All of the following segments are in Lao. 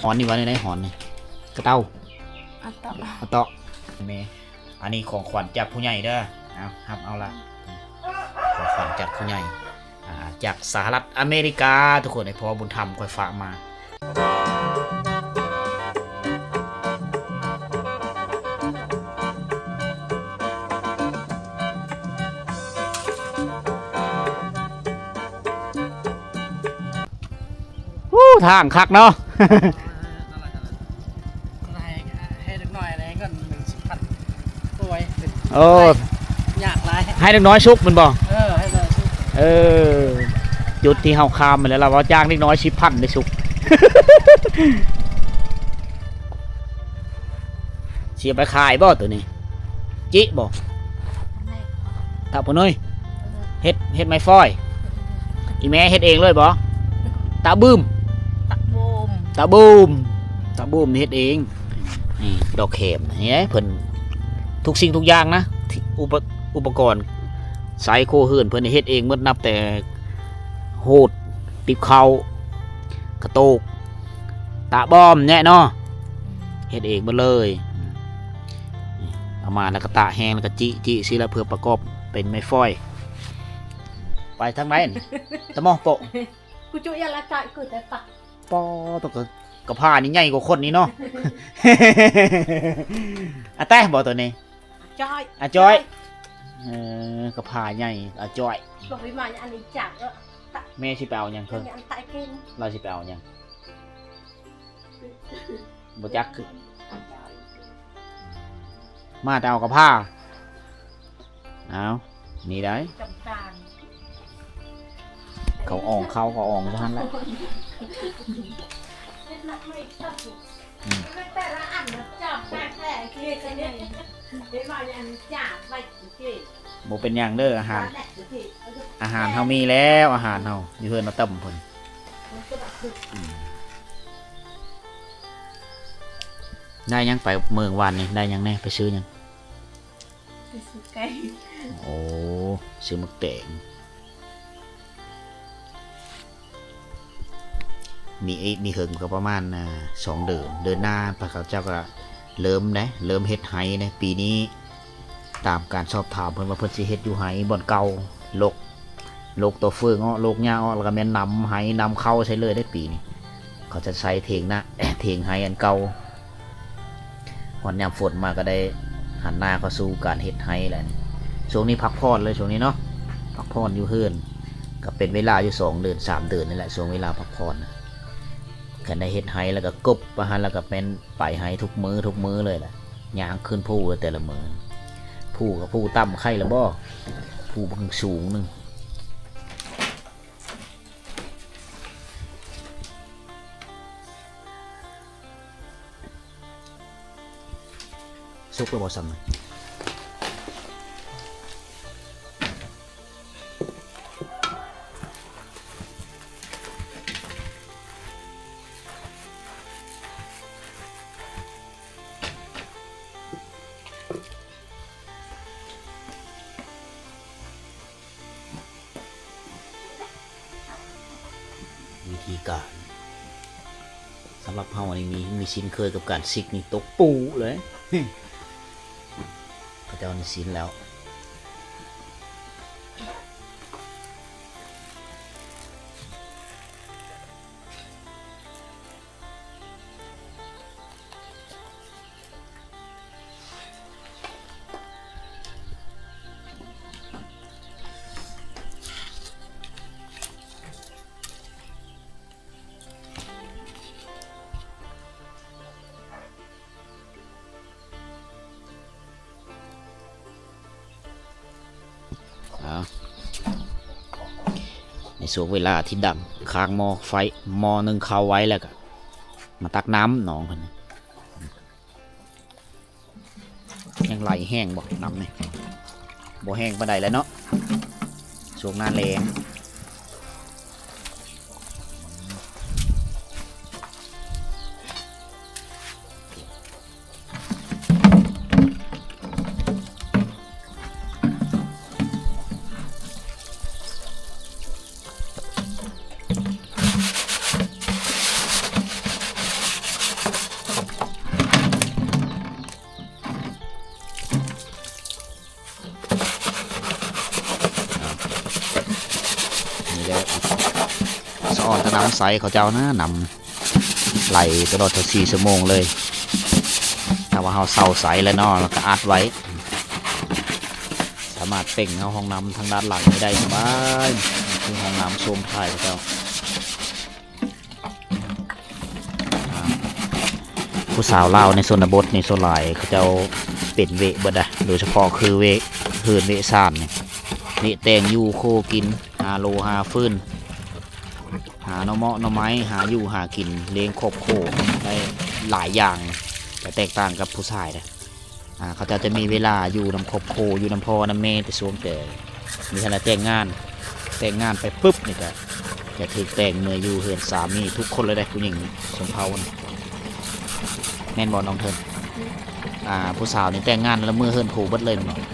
ອນນີ້ວ່າແນວໃດ ຫອນນີ້? ກະເຕົາ ອາເຕາະ ອາເຕາະ. ແມ່ ອັນນີ້ຂອງຂວັນຈາກຜູ້ໃຫຍ່ເດີ. ເອົາ ຮັບເອົາລະ ຂອງຂວັນຈາກຜູ້ໃຫຍ່ ອ່າ ຈາກສະຫະລັດອາເມລິກາ ທຸກຄົນ. ໃຫ້ພໍ່ບຸນທຳຂ້ອຍຝາກມາ. ໂອ້ ທາງຄັກເນາະ. ໃຫ້ ໃຫ້ເດັກນ້ອຍໄດ້ເງິນໜຶ່ງສິບພັນ ໂອ້ຍ ໂອ້ ຍາກຫຼາຍ. ໃຫ້ເດັກນ້ອຍສຸກແມ່ນບໍ່? ເອີ ໃຫ້ເດັກນ້ອຍສຸກ. ເອີ ຈຸດທີ່ເຮົາຂ້າມມາແລ້ວ ລາວວ່າຈ້າງເດັກນ້ອຍສິບພັນໄດ້ສຸກ. ຊິເອົາໄປຂາຍບໍ່ໂຕນີ້? ຈິບໍ່? ຕາປະເນີຍ ເຮັດ ເຮັດໄມ້ຟອຍ. ອີແມ່ເຮັດເອງເລີຍບໍ່? ຕາບຶມ ຕາບຶມ ຕາບຶມເຮັດເອງ. ນີ້ດອກແຄມ ນີ້ເພິ່ນ ທຸກສິ່ງທຸກຢ່າງນະ ທີ່ ອຸປະ ອຸປະກອນໃຊ້ຄົວເຮືອນເພິ່ນເຮັດເອງໝົດ ນັບແຕ່ໂຫດ ຕິບເຂົ້າ ກະໂຕກ ຕາບອມແນະເນາະ ເຮັດເອງໝົດເລີຍ. ເອົາມາແລ້ວກະຕາກແຫ້ງ ແລ້ວກະຈິ ຈິຊີ້ລະ ເພື່ອປະກອບເປັນໄມ້ຟອຍ. ໄປທາງໃດນີ້? ຕະໝໍໂປະ ກູຈຸຍາລະຈາຍກູແຕ່ປະ ປອ ໂຕກະ ກະພານີ້ໃຫຍ່ກວ່າຄົນນີ້ເນາະ. ອາແຕະບໍ່ໂຕນີ້? ອາຈ້ອຍ ອາຈ້ອຍ. ເອີ ກະພາໃຫຍ່ ອາຈ້ອຍ. ແມ່ຊິໄປເອົາຫຍັງເພິ່ນ? ລາວຊິໄປເອົາຫຍັງ? ບໍ່ຈັກຄື ມາແຕ່ເອົາກະພາ. ເອົາ ນີ້ໄດ້ ເຂົາອອງ ເຂົາກະອອງຢູ່ຫັ້ນແຫຼະ. ອືມ ບໍ່ເປັນຫຍັງເດີ ອາຫານ ອາຫານເຮົາມີແລ້ວ ອາຫານເຮົາຢູ່ເຮືອນນ້າເຕີ້າເພິ່ນ. ອືມ ໄດ້ຫຍັງໄປເມືອງວານນີ້? ໄດ້ຫຍັງແດ່? ໄປຊື້ຫຍັງ? ໄປຊື້ໄກ່. ໂອ້ ຊື້ໝາກແຕງ. ມີ ມີເຫິງກະປະມານ ອ່າ ສອງເດືອນ ເດືອນໜ້າພວກເຂົາເຈົ້າກະເລີ່ມເດ້ ເລີ່ມເຮັດໄຮ່ເດ້. ປີນີ້ຕາມການສອບຖາມເພິ່ນວ່າເພິ່ນຊິເຮັດຢູ່ໄຮ່ບ່ອນເກົ່າ ລົກ ລົກໂຕເຟີງອອກ ລົກຫຍ້າອອກ ແລ້ວກະແມ່ນນຳໄຮ່ ນຳເຂົ້າໃສ່ເລີຍເດ້ປີນີ້. ເຂົາຈະໃຊ້ຖຽງນະ ຖຽງໄຮ່ອັນເກົ່າ. ຮອດຍາມຝົນມາກະໄດ້ຫັນໜ້າເຂົ້າສູ່ການເຮັດໄຮ່ແລ້ວ. ຊ່ວງນີ້ພັກຜ່ອນເລີຍ ຊ່ວງນີ້ເນາະ ພັກຜ່ອນຢູ່ເຮືອນ. ກະເປັນເວລາຢູ່ສອງເດືອນ ສາມເດືອນນີ້ແຫຼະ ຊ່ວງເວລາພັກຜ່ອນນະ. ຄັນໄດ້ເຮັດໄຮ່ແລ້ວກະກົບມາຫັ້ນ ແລ້ວກະແມ່ນໄປໄຮ່ທຸກມື້ ທຸກມື້ເລີຍແຫຼະ. ຍ່າງຂຶ້ນພູແຕ່ລະມື້ ພູກະພູຕ່ຳໄຄລະບໍ່ ພູເພິ່ງສູງໜຶ່ງ. ສຸກແລ້ວບໍ່ຊຳ? ວິທີການ ສຳລັບເຮົານີ້ມີ ມີຊິນເຄີຍກັບການຊິກນີ້ ຕົກປູເລີຍ. ເຂົາເຈົ້ານີ້ຊິນແລ້ວ. ເອົາ ໃນຊ່ວງເວລາທີ່ດັງຄາງໝໍ້ໄຟ ໝໍ້ໜຶ້ງເຂົ້າໄວ້ແລ້ວກະມາຕັກນ້ຳໜອງເພິ່ນ. ຍັງໄຫຼແຮງບໍ່ ນ້ຳນີ້? ບໍ່ແຮງປານໃດແລ້ວເນາະ ຊ່ວງໜ້າແລ້ງ. ເ ສະອອນແຕ່ນ້ຳໃສເຂົາເຈົ້ານະ ນ້ຳໄຫຼຕະຫຼອດຊາວສີ່ຊົ່ວໂມງເລີຍ. ຖ້າວ່າເຮົາເຊົາໃສແລ້ວເນາະ ແລ້ວກໍອັດໄວ້ ສາມາດເປັ່ງເອົາຫ້ອງນ້ຳທາງດ້ານຫຼັງນີ້ໄດ້ສະບາຍ ຄືຫ້ອງນ້ຳໂຊມທ້າຍເຂົາເຈົ້າ. ຜູ້ສາວລາວໃນຊົນນະບົດນີ້ ສ່ວນຫຼາຍເຂົາເຈົ້າເປັນເວະເບິດນະ ໂດຍສະເພາະຄືເວະເຮືອນເວະຊານນີ້ ເວະແຕ່ງຢູ່ ໂຄກິນ ຫາໂລຫາຟືນ ຫາໜໍ່ເມາະໜໍ່ໄມ້ ຫາຢູ່ຫາກິນ ລ້ຽງຄອບຄົວໄດ້ຫຼາຍຢ່າງ ຈະແຕກຕ່າງກັບຜູ້ຊາຍເດ້. ອ່າ ເຂົາເຈົ້າຈະມີເວລາຢູ່ນຳຄອບຄົວ ຢູ່ນຳພໍ່ນຳແມ່ ແຕ່ຊ່ວງແຕ່ມີທັນໄດ້ແຕ່ງງານ ແຕ່ງງານໄປປຶບນີ້ກະຈະຖືກແຕ່ງເມືອຢູ່ເຮືອນສາມີທຸກຄົນເລີຍເດ້ ຜູ້ຍິງຊົນເຜົ່ານະ ແມ່ນບໍ່ນ້ອງເທີນ? ອືມ ອ່າ ຜູ້ສາວນີ້ແຕ່ງງານແລ້ວເມືອເຮືອນຜົວເບິດເລີຍແມ່ນບໍ່? ອໍ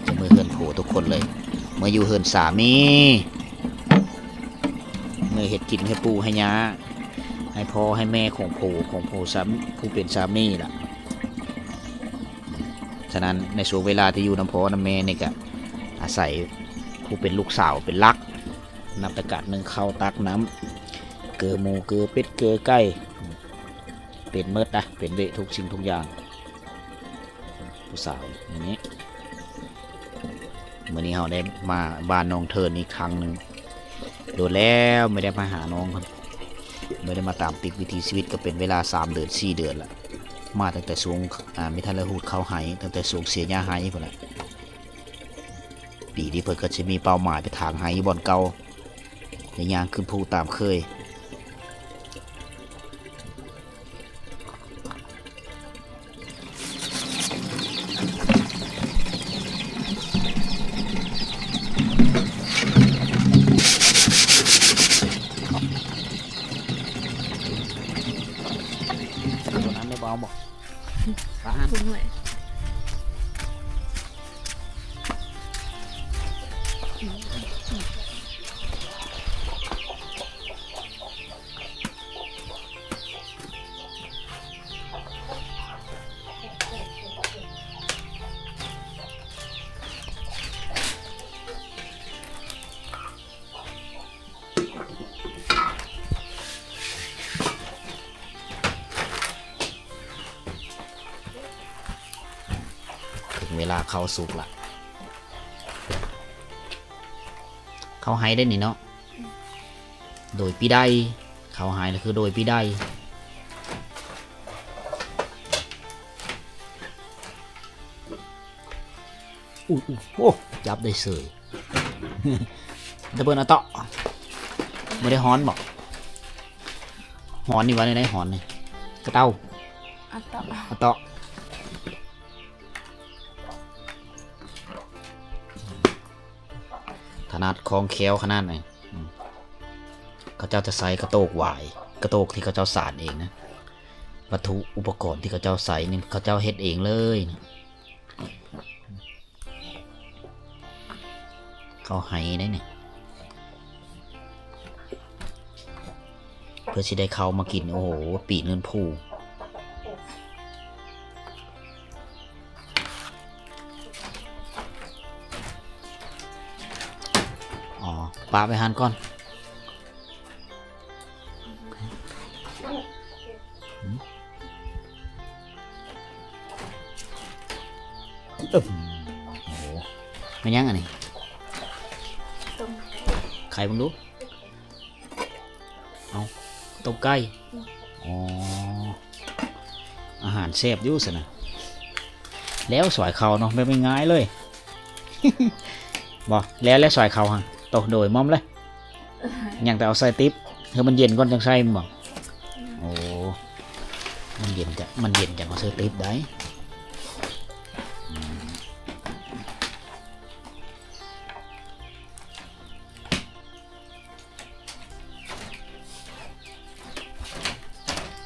ຈະເມືອເຮືອນຜົວທຸກຄົນເລີຍ ເມືອຢູ່ເຮືອນສາມີ ເມືອເຮັດກິນໃຫ້ປູ່ໃຫ້ຍ່າ ໃຫ້ພໍ່ໃຫ້ແມ່ຂອງຜູ້ ຂອງຜູ້ສາມ- ຜູ້ເປັນສາມີລະ. ສະນັ້ນໃນຊ່ວງເວລາທີ່ຢູ່ນຳພໍ່ນຳແມ່ນີ້ກະອາໄສຜູ້ເປັນລູກສາວເປັນຫຼັກ ນັບແຕ່ການໜຶ້ງເຂົ້າ ຕັກນ້ຳ ເກືອໝູ ເກືອເປັດ ເກືອໄກ່ ເປັນໝົດນະ ເປັນເວະທຸກສິ່ງທຸກຢ່າງ. ຜູ້ສາວນີ້ ມື້ນີ້ເຮົາໄດ້ມາບ້ານນ້ອງເທີນອີກຄັ້ງໜຶ່ງ ໂດນແລ້ວບໍ່ໄດ້ມາຫານ້ອງເພິ່ນ ບໍ່ໄດ້ມາຕາມຕິດວິຖີຊີວິດ ກໍເປັນເວລາສາມເດືອນສີ່ເດືອນລະ ມາຕັ້ງແຕ່ຊ່ວງ ອາ ມີທັນລະຫູດເຂົ້າໄຮ່ ຕັ້ງແຕ່ຊ່ວງເສຍຫຍ້າໄຮ່ພຸ້ນລະ. ປີນີ້ເພິ່ນກໍຊິມີເປົ້າໝາຍໄປຖາງໄຮ່ຢູ່ບ່ອນເກົ່າ ໄດ້ຍ່າງຂຶ້ນພູຕາມເຄີຍ. ໂຕນັ້ນໄດ້ບໍ່ ເອົາບໍ່? ປາຫັ້ນ ເຖິງເວລາເຂົ້າສຸກລະ ເຂົ້າໄຮ່ເດ້ນີ້ເນາະ. ໂດຍປີໃດ ເຂົ້າໄຮ່ລະຄືໂດຍປີໃດ. ອຸ້ຍ ໂອ້ ຈັບໄດ້ເສີຍ. ຕະເບີນອາເຕາະ ບໍ່ໄດ້ຮ້ອນບໍ? ຮ້ອນນີ້ວ່າແນວໃດ? ຮ້ອນນີ້ ກະເຕົາ ອາເຕາະ ອາເຕາະ. ຖະໜັດຄ່ອງແຄ້ວຂະໜາດນີ້. ອືມ ເຂົາເຈົ້າຈະໃຊ້ກະໂຕກຫວາຍ ກະໂຕກທີ່ເຂົາເຈົ້າສານເອງນະ. ວັດຖຸອຸປະກອນທີ່ເຂົາເຈົ້າໃຊ້ນີ້ ເຂົາເຈົ້າເຮັດເອງເລີຍນະ. ເຂົ້າໄຮ່ໄດ໋ນີ້ ເພື່ອຊິໄດ້ເຂົ້າມາກິນ. ໂອ້ໂຫ ປີນເງິນພູ. ອໍ ປະໄວ້ຫັ້ນກ່ອນ. ອືມ ໂອ້ໂຫ ແມ່ນຫຍັງອັນນີ້? ຕົ້ມໄກ່ ໄຂເບິ່ງດູ. ເອົ້າ ຕົ້ມໄກ່. ອໍ ອາຫານແຊບຢູ່ຊັ້ນນະ. ແລ້ວສວາຍເຂົ້າເນາະ ແບບງ່າຍໆເລີຍ. ບໍ່ ແລ້ວ ແລ້ວສວາຍເຂົ້າຫັ້ນ ໂຕ ໂດຍ ໝອມເລີຍ. ຍັງແຕ່ເອົາໃສ່ຕິບ ໃຫ້ມັນເຢັນກ່ອນຈັ່ງໃສ່ແມ່ນບໍ່? ໂອ້ ມັນເຢັນຈະ ມັນເຢັນຈັ່ງເອົາໃສ່ຕິບໄດ້. ອືມ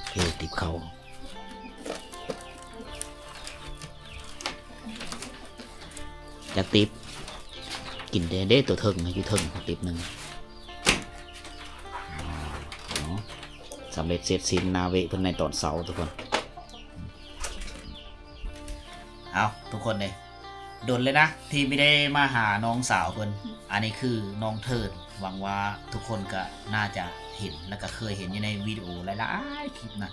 ເທຕິບເຂົ້າ ຈັກຕິບ ກິນແດ່ເດ້ ຕົວເທິງ ຢູ່ເທິງຕິບໜຶ່ງ. ເນາະ ສຳເລັດເສັດສິ້ນໜ້າເວະເພິ່ນໃນຕອນເຊົ້າທຸກຄົນ. ເອົາ ທຸກຄົນເດ້ ດົນແລ້ວນະທີ່ບໍ່ໄດ້ມາຫານ້ອງສາວເພິ່ນ. ອັນນີ້ຄືນ້ອງເທີນ, ຫວັງວ່າທຸກຄົນກໍໜ້າຈະເຫັນ ແລ້ວກໍເຄີຍເຫັນຢູ່ໃນວິດີໂອຫຼາຍໆຄລິບນະ.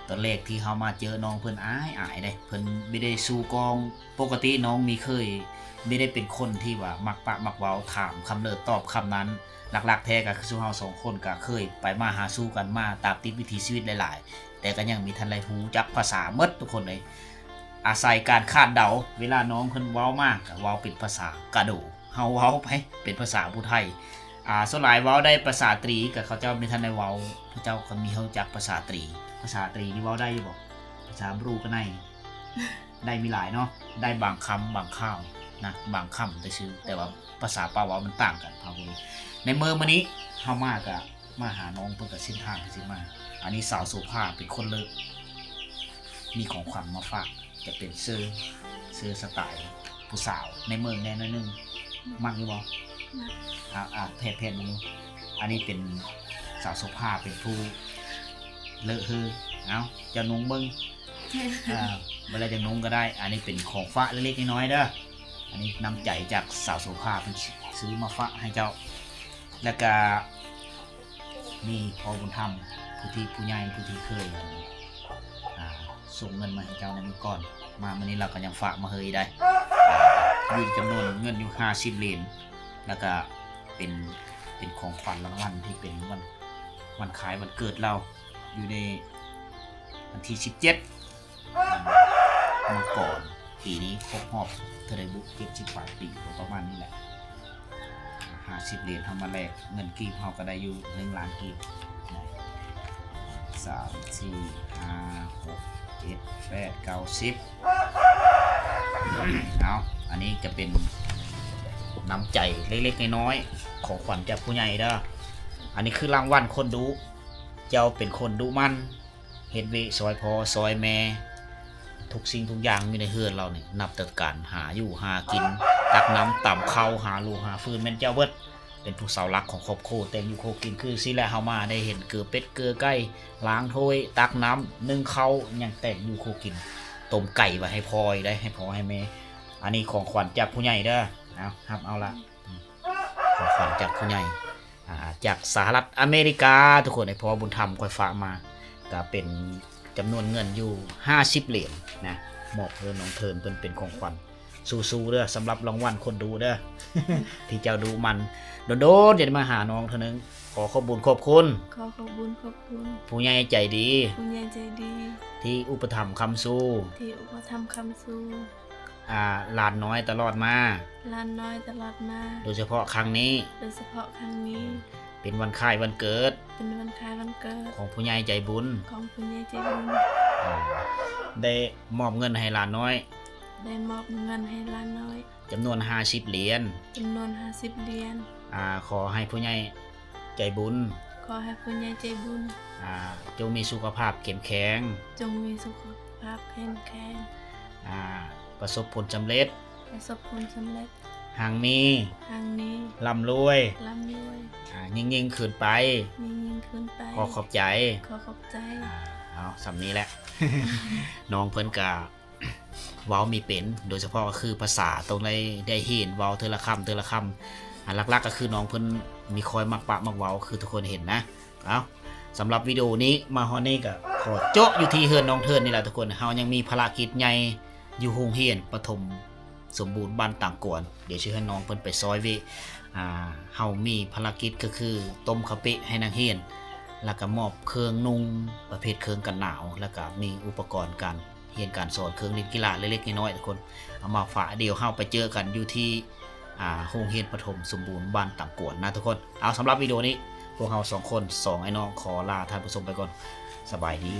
ຕອນແລກທີ່ເຮົາມາເຈີນ້ອງເພິ່ນອາຍໆເດ້, ເພິ່ນບໍ່ໄດ້ສູ້ກ້ອງ. ປົກກະຕິນ້ອງມີເຄີຍບໍ່ໄດ້ເປັນຄົນທີ່ວ່າມັກປາກມັກເວົ້າ, ຖາມຄຳເລີຕອບຄຳນັ້ນ. ຫຼັກໆແທ້ກໍຄືຊຸມເຮົາສອງຄົນກໍເຄີຍໄປມາຫາສູ່ກັນມາຕາມຕິດວິຖີຊີວິດຫຼາຍໆ, ແຕ່ກໍຍັງບໍ່ທັນໄດ້ຮູ້ຈັກພາສາໝົດທຸກຄົນເລີຍ. ອາໄສການຄາດເດົາ, ເວລານ້ອງເພິ່ນເວົ້າມາກໍເວົ້າເປັນພາສາກະໂດ, ເຮົາເວົ້າໄປເປັນພາສາຜູ້ໄທ. ອາ ສ່ວນຫຼາຍເວົ້າໄດ້ພາສາຕຣີ, ກໍເຂົາເຈົ້າບໍ່ທັນໄດ້ເວົ້າ, ເຂົາເຈົ້າກໍມີຮູ້ຈັກພາສາຕຣີ. ພາສາຕຣີນີ້ເວົ້າໄດ້ຢູ່ບໍ່? ພາສາບຣູໄນ. ໄດ້ມີຫຼາຍເນາະ, ໄດ້ບາງຄຳບາງຄາວນະ, ບາງຄຳຊື່ໆ ແຕ່ວ່າພາສາປາກເວົ້າມັນຕ່າງກັນ. ໃນມື້ມື້ນີ້ເຮົາມາກະມາຫານ້ອງເພິ່ນ, ກະເສັ້ນທາງທີ່ຊິມາ. ອັນນີ້ສາວໂສພາເປັນຄົນເລີກ, ມີຂອງຂວັນມາຝາກ, ຈະເປັນເສື້ອ, ເສື້ອສະໄຕຜູ້ສາວໃນເມືອງແດ່ໜ້ອຍໜຶ່ງ. ມັກຢູ່ບໍ່? ມັກ. ອາ ອາ ແພດໆເບິ່ງດູ. ອັນນີ້ເປັນສາວໂສພາເປັນຜູ້ເລີກເຮີ. ເອົາ ເຈົ້ານຸ່ງເບິ່ງ. ອາ ບໍ່ແລ້ວຈັ່ງນຸ່ງກໍໄດ້. ອັນນີ້ເປັນຂອງຝາກເລັກໆນ້ອຍໆເດີ. ອັນນີ້ນ້ຳໃຈຈາກສາວໂສພາເພິ່ນຊື້ມາຝາກໃຫ້ເຈົ້າ. ແລ້ວກະມີພໍ່ບຸນທຳ ຜູ້ທີ່ ຜູ້ໃຫຍ່ ຜູ້ທີ່ເຄີຍ ອາ ສົ່ງເງິນມາໃຫ້ເຈົ້າໃນມື້ກ່ອນ, ມາມື້ນີ້ລາວກໍຍັງຝາກມາເຮີອີກໄດ໋. ອາ ຢູ່ຈຳນວນເງິນຢູ່ຫ້າສິບຫຼຽນ, ແລ້ວກະເປັນ ເປັນຂອງຂວັນລາງວັນທີ່ເປັນວັນ ວັນຄ້າຍວັນເກີດລາວ ຢູ່ໃນວັນທີສິບເຈັດ ມັງກອນ. ປີນີ້ຄົບຮອບເທົ່າໃດບຸ? ເຈັດສິບປາຍປີ ປະມານນີ້ແຫຼະ. ຫ້າສິບຫຼຽນເຮົາມາແລກເງິນກີບ ເຮົາກໍໄດ້ຢູ່ໜຶ່ງລ້ານກີບ. ສາມ ສີ່ ຫ້າ ຫົກ ເຈັດ ແປດ ເກົ້າ ສິບ. ເອົາ ອັນນີ້ຈະເປັນນ້ຳໃຈເລັກໆນ້ອຍໆ ຂອງຂວັນຈາກຜູ້ໃຫຍ່ເດີ. ອັນນີ້ຄືລາງວັນຄົນດຸ, ເຈົ້າເປັນຄົນດຸໝັ່ນ ເຮັດວຽກຊ່ອຍພໍ່ຊ່ອຍແມ່ ທຸກສິ່ງທຸກຢ່າງຢູ່ໃນເຮືອນລາວນີ້ ນັບແຕ່ການຫາຢູ່ຫາກິນ, ຕັກນ້ຳຕຳເຂົ້າ, ຫາລູກຫາຟືນ ແມ່ນເຈົ້າເບິດ. ເປັນຜູ້ເສົາຫຼັກຂອງຄອບຄົວ, ແຕ່ງຢູ່ຄົວກິນ. ຄືຊີ້ແຫຼະ ເຮົາມາໄດ້ເຫັນເກືອເປັດເກືອໄກ່, ລ້າງຖ້ວຍ, ຕັກນ້ຳ, ໜຶ້ງເຂົ້າ, ຫຍັງແຕ່ງຢູ່ຄົວກິນ, ຕົ້ມໄກ່ໄວ້ໃຫ້ພໍ່ອີກໄດ໋, ໃຫ້ພໍ່ໃຫ້ແມ່. ອັນນີ້ຂອງຂວັນຈາກຜູ້ໃຫຍ່ເດີ. ເອົາ ຮັບເອົາລະ. ຂອງຂວັນຈາກຜູ້ໃຫຍ່ ອາ ຈາກສະຫະລັດອາເມລິກາ ທຸກຄົນ. ໃຫ້ພໍ່ບຸນທຳຂ້ອຍຝາກມາ ກະເປັນຈຳນວນເງິນຢູ່ຫ້າສິບຫຼຽນນະ, ມອບໃຫ້ນ້ອງເທີນເພິ່ນເປັນຂອງຂວັນ. ສູ້ໆເດີ ສຳລັບລາງວັນຄົນດຸເດີ ທີ່ເຈົ້າດຸໝັ່ນ. ດົນໆຈະໄດ້ມາຫານ້ອງເທື່ອໜຶ່ງ. ຂໍຂອບບຸນຂອບຄຸນ ຂໍຂອບບຸນຂອບຄຸນ ຜູ້ໃຫຍ່ໃຈດີ ຜູ້ໃຫຍ່ໃຈດີ ທີ່ອຸປະຖຳຄ້ຳຊູ ທີ່ອຸປະຖຳຄ້ຳຊູ ອາ ຫຼານນ້ອຍຕະຫຼອດມາ ຫຼານນ້ອຍຕະຫຼອດມາ ໂດຍສະເພາະຄັ້ງນີ້ ໂດຍສະເພາະຄັ້ງນີ້ ເປັນວັນຄ້າຍວັນເກີດ ເປັນວັນຄ້າຍວັນເກີດ ຂອງຜູ້ໃຫຍ່ໃຈບຸນ ຂອງຜູ້ໃຫຍ່ໃຈບຸນ ອາ ໄດ້ມອບເງິນໃຫ້ຫຼານນ້ອຍ ໄດ້ມອບເງິນໃຫ້ຫຼານນ້ອຍ ຈຳນວນຫ້າສິບຫຼຽນ ຈຳນວນຫ້າສິບຫຼຽນ ອາ ຂໍໃຫ້ຜູ້ໃຫຍ່ໃຈບຸນ ຂໍໃຫ້ຜູ້ໃຫຍ່ໃຈບຸນ ອາ ຈົ່ງມີສຸຂະພາບເຂັ້ມແຂງ ຈົ່ງມີສຸຂະພາບເຂັ້ມແຂງ ອາ ປະສົບຜົນສຳເລັດ ປະສົບຜົນສຳເລັດ ຮັ່ງມີ ຮັ່ງມີ ລ່ຳລວຍ ລ່ຳລວຍ ອາ ຍິ່ງໆຂຶ້ນໄປ ຍິ່ງໆຂຶ້ນໄປ ຂໍຂອບໃຈ ຂໍຂອບໃຈ ອາ ເອົາ ສ່ຳນີ້ແຫຼະ ນ້ອງເພິ່ນກະ ເວົ້າມີເປັນ ໂດຍສະເພາະກໍຄືພາສາຕ້ອງໄດ້ ໄດ້ຮຽນເວົ້າເທື່ອລະຄຳ ເທື່ອລະຄຳ ອັນຫຼັກໆກໍຄືນ້ອງເພິ່ນມີຄວາມມັກປາກມັກເວົ້າ ຄືທຸກຄົນເຫັນນະ. ເອົາ ສຳລັບວິດີໂອນີ້ມາຮອດນີ້ກໍຂໍໂຈະຢູ່ທີ່ເຮືອນນ້ອງເທີນນີ້ແຫຼະທຸກຄົນ. ເຮົາຍັງມີພາລະກິດໃຫຍ່ຢູ່ໂຮງຮຽນປະຖົມສົມບູນບ້ານຕາງກວນ ດຽວຊິໃຫ້ນ້ອງເພິ່ນໄປຊ່ອຍວຽກ. ອາ ເຮົາມີພາລະກິດກໍຄືຕົ້ມເຂົ້າເປະໃຫ້ນັກຮຽນ ແລ້ວກໍມອບເຄື່ອງນຸ່ງປະເພດເຄື່ອງກັນໜາວ ແລ້ວກໍມີອຸປະກອນການ ຮຽນການສອນ ເຄື່ອງຫຼິ້ນກິລາເລັກໆນ້ອຍໆ ທຸກຄົນ ເອົາມາຝາກ. ດຽວເຮົາໄປເຈີກັນຢູ່ທີ່ ອາ ໂຮງຮຽນປະຖົມສົມບູນບ້ານຕາງກວນນະທຸກຄົນ. ເອົາ ສຳລັບວິດີໂອນີ້ ພວກເຮົາສອງຄົນ ສອງອ້າຍນ້ອງ ຂໍລາທ່ານຜູ້ຊົມໄປກ່ອນ. ສະບາຍດີ.